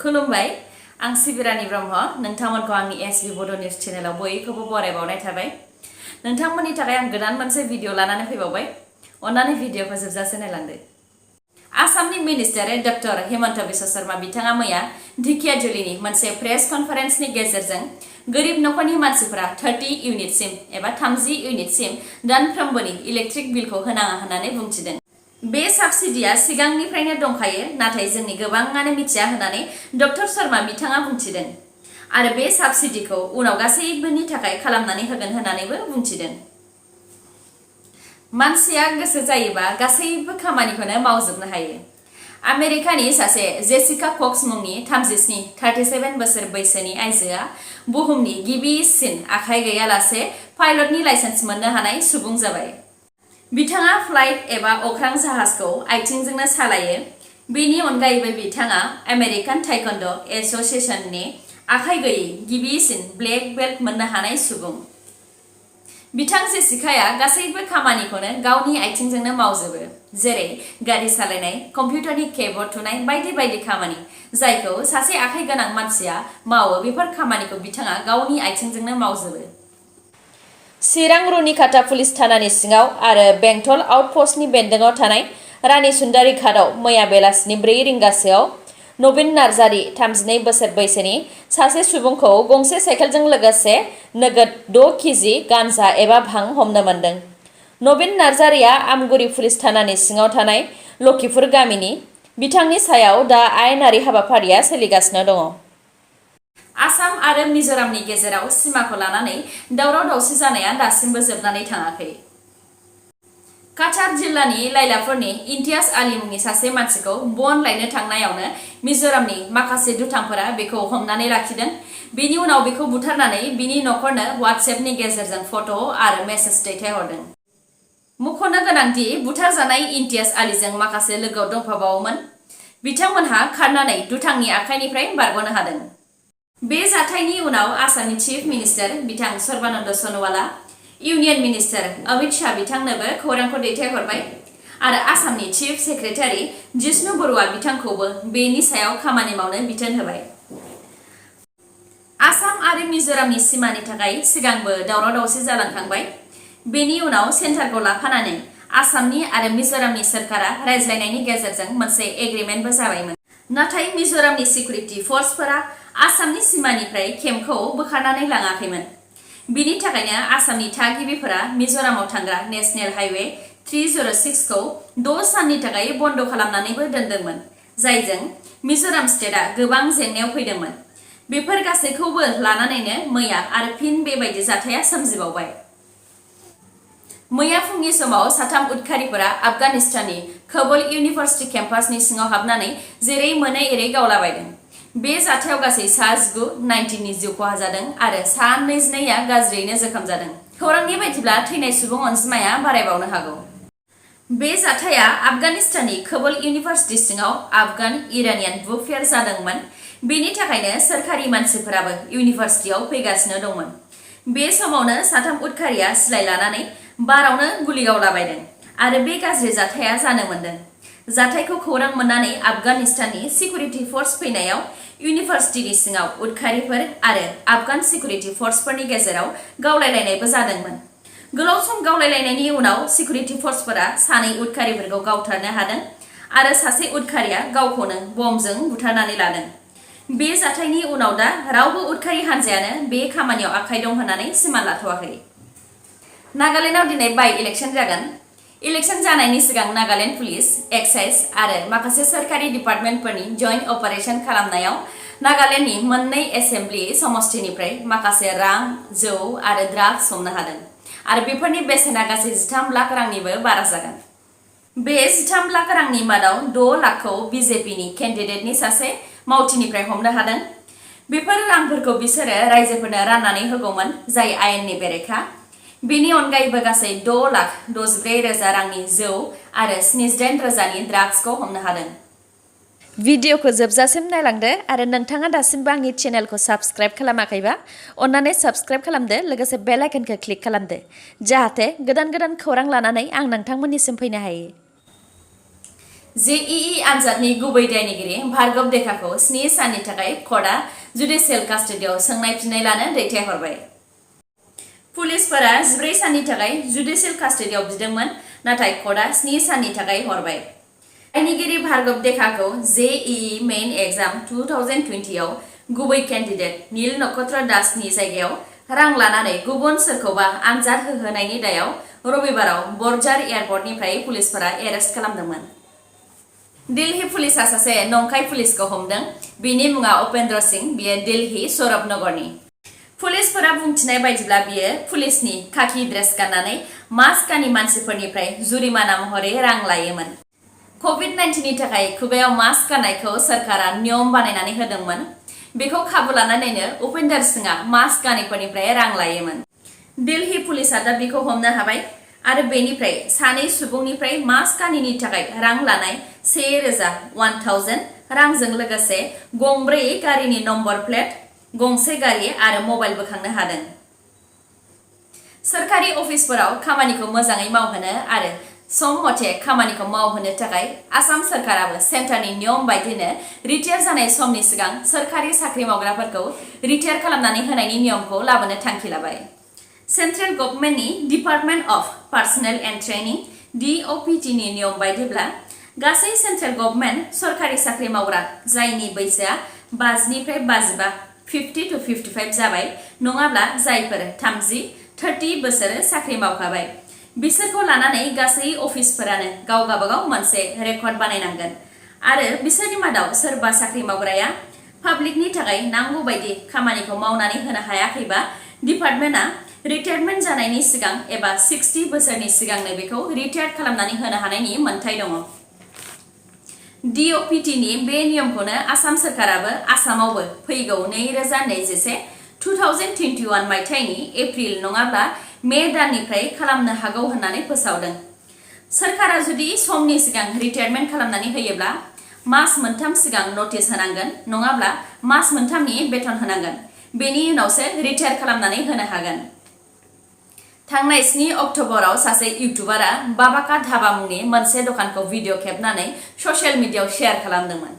खुलुमबाय आं सिबिरानि ब्रह्म नोंथांमोनखौ आंनि sbbodonews चेनेलाव बयखौबो बरायबावनाय थाबाय नोंथांमोननि थाखाय आं गोदान मोनसे भिडिअ लानानै फैबावबाय अन्नानै भिडिअखौ जोबजासे नायलांदो आसामनि मिनिस्टार डक्टर हेमन्त बिश्व शर्मा बिथाङा मैया ढेकियाजुलिनि मोनसे प्रेस कनफारेन्सनि गेजेरजों गोरिब नखरनि मानसिफोरा 30 इउनिटसिम एबा 30 इउनिटसिम दानफ्रोमबोनि इलेक्ट्रिक बिलखौ होनाङा होननानै बुंथिदों बे साबसिडिया सिगांनिफ्रायनो दंखायो नाथाय जोंनि गोबाङानो मिथिया होननानै डक्टर शर्मा बिथाङा बुंथिदों आरो बे साबसिडिखौ उनाव गासैबोनि थाखाय खालामनानै होगोन होननानैबो बुंथिदों मानसिया गोसो जायोबा गासैबो खामानिखौनो मावजोबनो हायो आमेरिकानि सासे जेसिका कक्स मुंनि 37 बोसोर बैसोनि आइजोआ बुहुमनि गिबिसिन आखाइ गैयालासे पाइलटनि लाइसेन्स मोननो हानाय सुबुं जाबाय बिथाङा फ्लाइट एबा अख्रां जाहाजखौ आथिंजोंनो सालायो बेनि अनगायैबो बिथाङा आमेरिकान टाइकोन्ड' एसोसिएशननि आखाइ गैयै गिबिसिन ब्लेक बेल्ट मोननो हानाय सुबुं बिथां जेसिकाया गासैबो खामानिखौनो गावनि आथिंजोंनो मावजोबो जेरै गारि सालायनाय कम्पिउटारनि कीबोर्ड थुनाय बायदि बायदि खामानि जायखौ सासे आखाइ गोनां मानसिया मावो बेफोर खामानिखौ बिथाङा गावनि आथिंजोंनो मावजोबो चिरां रुनिखाता पुलिस थानानि सिङाव आरो बेंटल आउटपस्टनि बेन्दोङाव थानाय रानी सुन्दारि घाटआव मैया बेलासिनि 4 रिंगासोआव नवीन नार्जारी 32 बोसोर बैसोनि सासे सुबुंखौ गंसे साइकेलजों लोगोसे नोगोद 6 केजि गान्जा एबा भां हमनो मोन्दों नवीन नार्जारीया आमगुरि पुलिस थानानि सिङाव थानाय लखिपुर गामिनि बिथांनि सायाव दा आयेनारि हाबाफारिया सोलिगासिनो दङ आसाम आरो मिजोरामनि गेजेराव सीमाखौ लानानै दावराव दावसि जानाया दासिमबो जोबनानै थाङाखै काछार जिल्लानि लाइलापुरनि इम्तियाज आली मुंनि सासे मानसिखौ बन लायनो थांनायावनो मिजोरामनि माखासे दुथांफोरा बेखौ हमनानै लाखिदों बेनि उनाव बेखौ बुथारनानै बिनि नखरनो WhatsAppनि गेजेरजों फट' आरो मेसेज दैथायहरदों मुख'नो गोनांदि बुथारजानाय इम्तियाज आलीजों माखासे लोगोआव दंफाबावोमोन बिथांमोनहा खारनानै दुथांनि आखाइनिफ्राय बारग'नो हादों बे जाथायनि उनाव आसामनि चीफ मिनिस्टार बिथां सर्बानन्द सन'वाला इउनियन मिनिस्टार अमित शाह बिथांनोबो खौरांखौ दैथायहरबाय आरो आसामनि चीफ सेक्रेटारि जिष्णु बरुवा बिथांखौबो बेनि सायाव खामानि मावनो बिथोन होबाय आसाम आरो मिजोरामनि सीमानि थाखाय सिगांबो दावराव दावसि जालांखांबाय बेनि उनाव सेन्टारखौ लाफानानै आसामनि आरो मिजोरामनि सरकारा रायज्लायनायनि गेजेरजों मोनसे एग्रिमेन्टबो जाबायमोन नाथाय मिजोरामनि सिकिउरिटि फोर्सफोरा आसामनि सीमानिफ्राय केम्पखौ बोखारनानै लाङाखैमोन बिनि थाखायनो आसामनि थागिबिफोरा मिजोरामाव थांग्रा नेशनेल हाइवे 306 खौ 6 साननि थाखाय बन्द खालामनानैबो दोनदोंमोन जायजों मिजोराम स्टेटआ गोबां जेंनायाव फैदोंमोन बेफोर गासैखौबो लानानैनो मैया आरो फिन बेबायदि जाथाया सोमजिबावबाय मैया फुंनि समाव साथाम उदखारिफोरा आफगानिस्ताननि काबुल इउनिभार्सिटि केम्पासनि सिङाव हाबनानै जेरै मोनो एरै गावलाबायदों बे जाथायाव गासै 19 नि जिउ खहा जादों आरो 22आ गाज्रियैनो जोखोम जादों खौरांनि बायदिब्ला थैनाय सुबुं अनजिमाया बारायबावनो हागौ बे जाथाया आफगानिस्ताननि काबुल इउनिभार्सिटि सिङाव आफगान इरानियान बुक फेयार जादोंमोन बेनि थाखायनो सोरखारि मानसिफोराबो इउनिभार्सिटियाव फैगासिनो दंमोन बे समावनो साथाम उदखारिया सिलाइ लानानै बारावनो गुलि गावलाबायदों आरो बे गाज्रि जाथाया जानो मोन्दों जाथायखौ खौरां मोननानै आफगानिस्ताननि सिकिउरिटि फोर्स फैनायाव इउनिभार्सिटिनि सिङाव उदखारिफोर आरो आफगान सिकिउरिटि फोर्सफोरनि गेजेराव गावलायलायनायबो जादोंमोन गोलाव सम गावलायलायनायनि उनाव सिकिउरिटि फोर्सफोरा सानै उदखारिफोरखौ गावथारनो हादों आरो सासे उदखारिया गावखौनो बमजों बुथारनानै लादों बे जाथायनि उनाव दा रावबो उदखारि हान्जायानो बे खामानियाव आखाइ दं होननानै सिमान लाथ'वाखै नागालेन्डआव दिनै बाइ इलेक्शन जागोन इलेक्शन जानायनि सिगां नागालेन्ड पुलिस एक्साइज आरो माखासे सरकारि डिपार्टमेन्टफोरनि जइन्ट अपारेशन खालामनायाव नागालेन्डनि मोननै एसेम्बलि समष्टिनिफ्राय माखासे रां जौ आरो ड्राग्स हमनो हादों आरो बेफोरनि बेसेना गासै 13 लाख रांनिबो बारा जागोन बे 13 लाख रांनि मादाव 6 लाखखौ बिजेपिनि केन्डिडेटनि सासे मावथिनिफ्राय हमनो हादों बेफोर रांफोरखौ बिसोरो रायजोफोरनो राननानै होगौमोन जाय आयेननि बेरेखा बेनि अनगायैबो गासै 6,64,000 रांनि जौ आरो 78,000नि ड्राग्सखौ हमनो हादों भिडिअखौ जोबजासिम नायलांदो आरो नोंथाङा दासिमबो आंनि चेनेलखौ साबस्क्राइब खालामाखैबा अन्नानै साबस्क्राइब खालामदो लोगोसे बेल आइकनखौ क्लिक खालामदो जाहाथे गोदान गोदान खौरां लानानै आं नोंथांमोननिसिम फैनो हायो जेईई आनजादनि गुबै दायनिगिरि भार्गव देखाखौ 7 साननि थाखाय कर्टआ जुडिशियेल कास्टडियाव सोंनाय फिननाय लानो दैथायहरबाय। पुलिसफोरा 14 साननि थाखाय जुडिशियेल कास्टडियाव बिदोंमोन, नाथाय कर्टआ 7 साननि थाखाय हरबाय। दायनिगिरि भार्गव देखाखौ जेईई मेइन एग्जाम 2020 आव गुबै केन्डिडेट नील नक्षत्र दासनि जायगायाव रां लानानै गुबुन सोरखौबा आनजाद होहोनायनि दायाव रबिबाराव बरझार एयारपर्टनिफ्राय पुलिसफोरा एरेस्ट खालामदोंमोन। दिल्ली पुलिसा सासे नंखाय पुलिसखौ हमदों। बिनि मुङा उपेन्द्र सिंह, बियो दिल्ली सौरभनगरनि। पुलिसफोरा बुंथिनाय बायदिब्ला बियो पुलिसनि खाखि ड्रेस गाननानै मास्क गानि मानसिफोरनिफ्राय जुरिमाना महरै रां लायोमोन। कभिड-19 नि थाखाय खुगायाव मास्क गाननायखौ सोरखारा नियम बानायनानै होदोंमोन। बेखौ खाबु लानानैनो उपेन्द्र सिंहआ मास्क गानिफोरनिफ्राय रां लायोमोन। दिल्ली पुलिसा दा बिखौ हमनो हाबाय आरो बेनिफ्राय सानै सुबुंनिफ्राय मास्क गानिनि थाखाय रां लानाय 1000 रांजों लोगोसे गंब्रै गारिनि नम्बर प्लेट, गंसे गारि आरो मबाइल बोखांनो हादों। सोरखारि अफिसफोराव खामानिखौ मोजाङै मावहोनो आरो सम मथे खामानिखौ मावहोनो थाखाय आसाम सोरखाराबो सेन्टारनि नियम बायदिनो रिटायार जानाय समनि सिगां सोरखारि साख्रि मावग्राफोरखौ रिटायार खालामनानै होनायनि नियमखौ लाबोनो थांखि लाबाय। सेन्ट्रेल गभर्नमेन्टनि department of personal and training (DOPT) नि नियम बायदिब्ला गासै सेन्ट्रेल गभर्नमेन्ट सरकारि साख्रि मावग्रा जायनि बैसोआ 5 निफ्राय 55 50 to 55 जाबाय, नङाब्ला जायफोर 30 बोसोर साख्रि मावखाबाय, बिसोरखौ लानानै गासै अफिसफोरानो गाव गावबागाव मोनसे रेकर्ड बानायनांगोन आरो बिसोरनि मादाव सोरबा साख्रि मावग्राया पाब्लिकनि थाखाय नांगौ बायदि खामानिखौ मावनानै होनो हायाखैबा डिपार्टमेन्टआ रिटायारमेन्ट जानायनि सिगां एबा 60 बोसोरनि सिगांनो बेखौ रिटायार खालामनानै होनो हानायनि मोन्थाय दङ। DOPT नि बे नियमखौनो आसाम सोरखाराबो आसामावबो फैगौ 2021 मायथाइनि एप्रिल नङाब्ला मे दाननिफ्राय खालामनो हागौ होननानै फोसावदों। सोरखारा जुदि समनि सिगां रिटायारमेन्ट खालामनानै होयोब्ला मास मोनथाम सिगां नटिस होनांगोन, नङाब्ला मास मोनथामनि बेथन होनांगोन। बेनि उनावसो रिटायार खालामनानै होनो हागोन। थांनाय 7 अक्ट'बराव सासे इउटुबारा बाबाका धाबा मुंनि मोनसे दखानखौ भिडिअ खेबनानै ससियेल मिडियायाव शेयार खालामदोंमोन।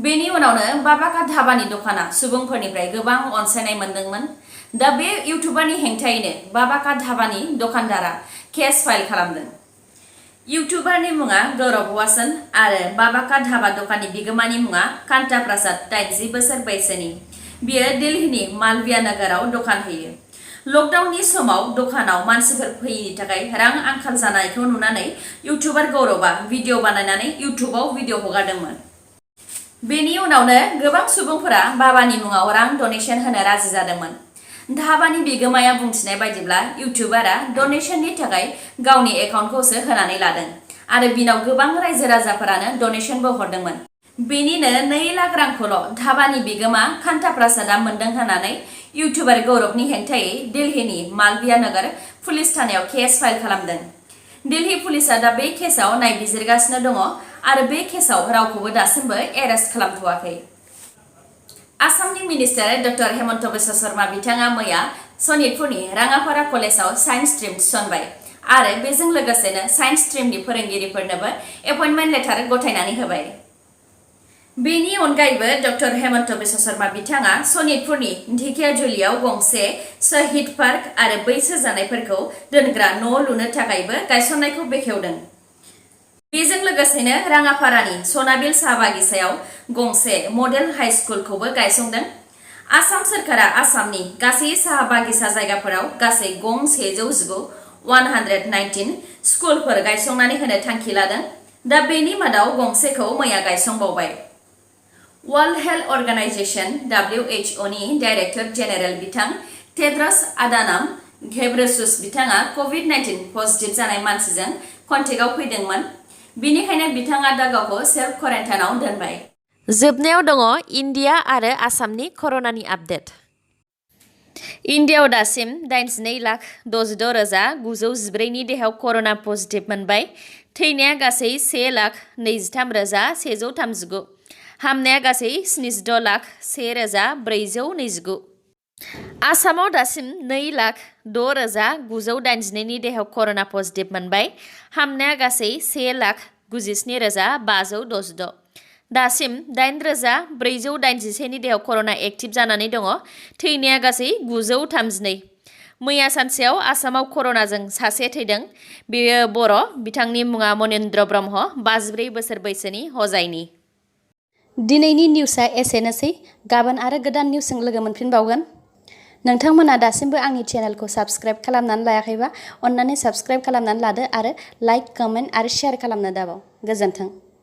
बेनि उनावनो बाबाका धाबानि दखाना सुबुंफोरनिफ्राय गोबां अनसायनाय मोनदोंमोन। दा बे इउटुबारनि हेंथायैनो बाबाका धाबानि दखानदारा केस फाइल खालामदों। इउटुबारनि मुङा गौरव आरो बाबाका धाबा दखाननि बिगोमानि मुङा कान्ता प्रसाद, 80 बोसोर बैसोनि। बियो दिल्लीनि मालविया नोगोराव दखान होयो। लकडाउननि समाव दखानाव मानसिफोर फैयैनि थाखाय रां आंखाल जानायखौ नुनानै इउटुबार गौरवआ भिडिअ बानायनानै इउटुबाव भिडिअ हगारदोंमोन। बेनि उनावनो गोबां सुबुंफोरा बाबानि मुङाव रां डनेसन होनो राजि जादोंमोन। धाबानि बिगोमाया बुंथिनाय बायदिब्ला इउटुबारा डनेसननि थाखाय गावनि एकाउन्टखौसो होनानै लादों आरो बिनाव गोबां रायजो राजाफोरानो डनेसनबो हरदोंमोन। बेनिनो 2 लाख रांखौल' धाबानि बिगोमा कान्ता प्रसादआ मोनदों होननानै इउटुबार गौरवनि हेंथायै दिल्लीनि मालविया नगर पुलिस थानायाव केस फाइल खालामदों। दिल्ली पुलिसा दा बे केसआव नायबिजिरगासिनो दङ आरो बे केसआव रावखौबो दासिमबो एरेस्ट खालामथ'वाखै। आसामनि मिनिस्टार डक्टर हेमन्त बिश्व शर्मा बिथाङा मैया सनितपुरनि राङापारा कलेजाव साइन्स स्ट्रिम थिसनबाय आरो बेजों लोगोसेनो साइन्स स्ट्रिमनि फोरोंगिरिफोरनोबो एपइन्टमेन्ट लेटार गथायनानै होबाय। बेनि अनगायैबो डक्टर हेमन्त बिश्व शर्मा बिथाङा सनितपुरनि ढेकियाजुलियाव गंसे शहीद पार्क आरो बैसो जानायफोरखौ दोनग्रा न' लुनो थाखायबो गायसननायखौ बेखेवदों। बेजों लोगोसेनो राङापारानि सनाबिल साहा बागिचायाव गंसे मडेल हाई स्कुलखौबो गायसंदों। आसाम सोरखारा आसामनि गासै साहा बागिचा जायगाफोराव गासै गं 119 स्कुलफोर गायसंनानै होनो थांखि लादों। दा बेनि मादाव गंसेखौ मैया गायसंबावबाय। वर्ल्ड हेल्थ अर्गानाइजेशन WHO नि डाइरेक्टर जेनेरेल बिथां टेड्रस आदानम घेब्रेयेसुस बिथाङा कभिड-19 पजिटिभ जानाय मानसिजों कन्टेक्टआव फैदोंमोन। बिनिखायनो बिथाङा दा गावखौ सेल्फ क्वारेन्टाइनआव दोनबाय। जोबनायाव दङ इन्डिया आरो आसामनि कर'नानि आपडेट। इन्डियायाव दासिम 82,66,914 नि देहायाव कर'ना पजिटिभ मोनबाय। थैनाया गासै 1,23,139। हामनाया गासै 76,01,429। आसामाव दासिम 2,06,982 नि देहायाव कर'ना पजिटिभ मोनबाय। हामनाया गासै 1,02,9 97,566 दासिम 8,481 नि देहाव कर'ना एक्टिभ जानानै दङ थैनाया गासै 932 मैया सानसेयाव आसामाव कर'नाजों सासे थैदों बेयो बर' बिथांनि मुङा मनेन्द्र ब्रह्म 54 बोसोर बैसोनि हजाइनि दिनैनि निउसआ एसेनोसै गाबोन आरो गोदान निउसजों लोगो मोनफिनबावगोन नोंथांमोना दासिमबो आंनि चेनेलखौ साबस्क्राइब खालामनानै लायाखैबा अन्नानै साबस्क्राइब खालामनानै लादो आरो लाइक कमेन्ट आरो शेयार खालामनो दाबाव गोजोन्थों